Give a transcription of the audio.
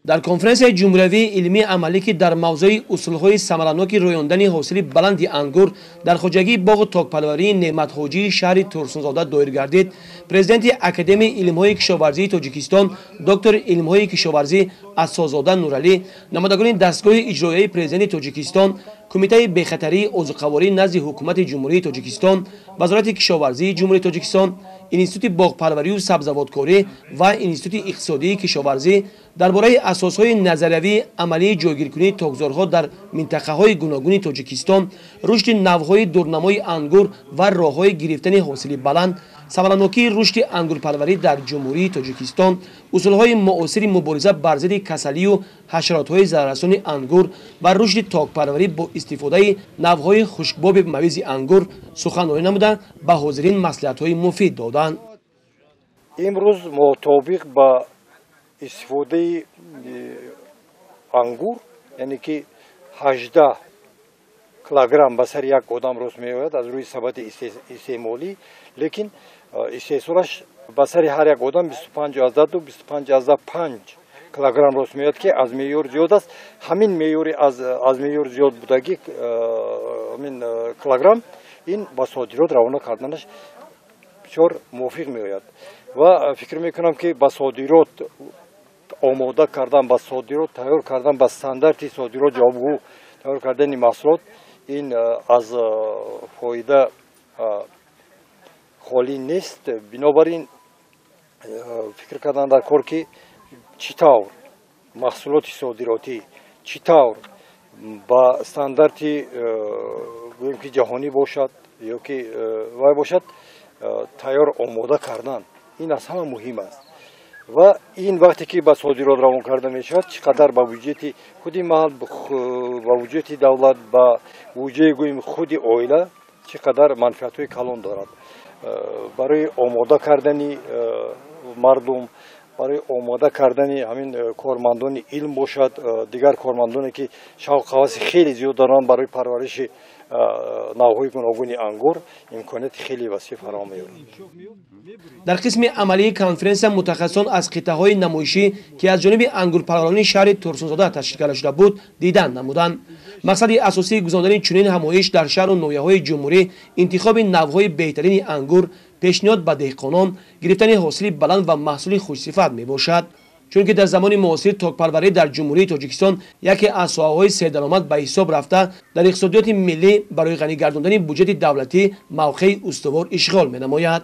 Дар конференсияи ҷумҳуриявии илмии амалӣ, ки дар мавзӯи усулҳои самараноки рӯёндани ҳосили баланди ангур дар хоҷагии боғу токпарварии Неъматҳоҷии шаҳри Турсунзода доир гардид, президенти Академияи илмҳои кишоварзии Тоҷикистон, доктори илмҳои кишоварзӣ Асозода Нуралӣ, намояндагони дастгоҳи иҷроияи президенти Тоҷикистон, Кумитаи бехатарии озуқаворӣ назди Ҳукумати Ҷумҳурии Тоҷикистон, Вазорати кишоварзии Ҷумҳурии Тоҷикистон, Институти боғпарварию сабзавоткорӣ ва Институти иқтисодии кишоварзӣ дар бораи асосҳои назариявии амалии ҷойгиркунии токзорҳо дар минтақаҳои гуногуни Тоҷикистон, рушди навъҳои дурнамои ангур ва роҳҳои гирифтани ҳосили баланд, самаранокии рушди ангурпарварӣ дар Ҷумҳурии Тоҷикистон, усулҳои муосири мубориза бар зидди касалию ҳашаротҳои зараррасони ангур ва рушди токпарварӣ бо истифодаи навъҳои хушкбоби мавизи ангур суханронӣ намуда, ба ҳозирин маслиҳатҳои муфид доданд. Имрӯз мутобиқ ба истифодаи ангур, яъне ки 18 килограмм ба сари як одам рост меояд аз рӯи сабати истеъмолӣ, лекин истеҳсолаш ба сари ҳар як одам 25,2, 25,5 килограмм рост меояд, ки аз меъёр зиёд аст. Ҳамин меъёри аз меъёр зиёд будагӣ, ҳамин килограмм, ин ба содирот равона карданаш бисёр мувофиқ меояд. Ва фикр мекунам, ки ба содирот омода кардан, ба содирот тайёр кардан, ба стандарти содирот ҷавобгӯ тайёр кардани маҳсулот ин аз фоида холӣ нест. Бинобар ин фикр кардан дар кор, ки чӣ тавр маҳсулоти содиротӣ, чӣ тавр ба стандарти, гӯем ки, ҷаҳонӣ бошад ё ки вай бошад, тайёр омода кардан ин аз ҳама муҳим аст. Ва ин вақте ки ба содирот равон карда мешавад, чӣ қадар ба буҷети худи маҳал, ба буҷети давлат, ба буҷаи, гӯем, худи оила чӣ қадар манфиатҳои калон дорад. Барои омода кардани мардум, барои омода кардани ҳамин кормандони илм бошад, дигар кормандоне, ки шавқу ҳаваси хеле зиёд доранд барои парвариши навъҳои гуногуни ангур, имконияти хеле васеъ фароҳам меорад. Дар қисми амалии конференсия мутахассисон аз қитъаҳои намоишӣ, ки аз ҷониби ангурпарварони шаҳри Турсунзода ташкил карда шуда буд, дидан намуданд. Мақсади асосии гузарондани чунин ҳамоиш дар шаҳру ноҳияҳои ҷумҳурӣ интихоби навъҳои беҳтарини ангур, пешниҳод ба деҳқонон, гирифтани ҳосили баланд ва маҳсули хушсифат мебошад. Чунки дар замони муосир токпарварӣ дар Ҷумҳурии Тоҷикистон яке аз соҳаҳои сердаромад ба ҳисоб рафта, дар иқтисодиёти миллӣ барои ғанӣ гардондани буҷети давлатӣ мавқеи устувор ишғол менамояд.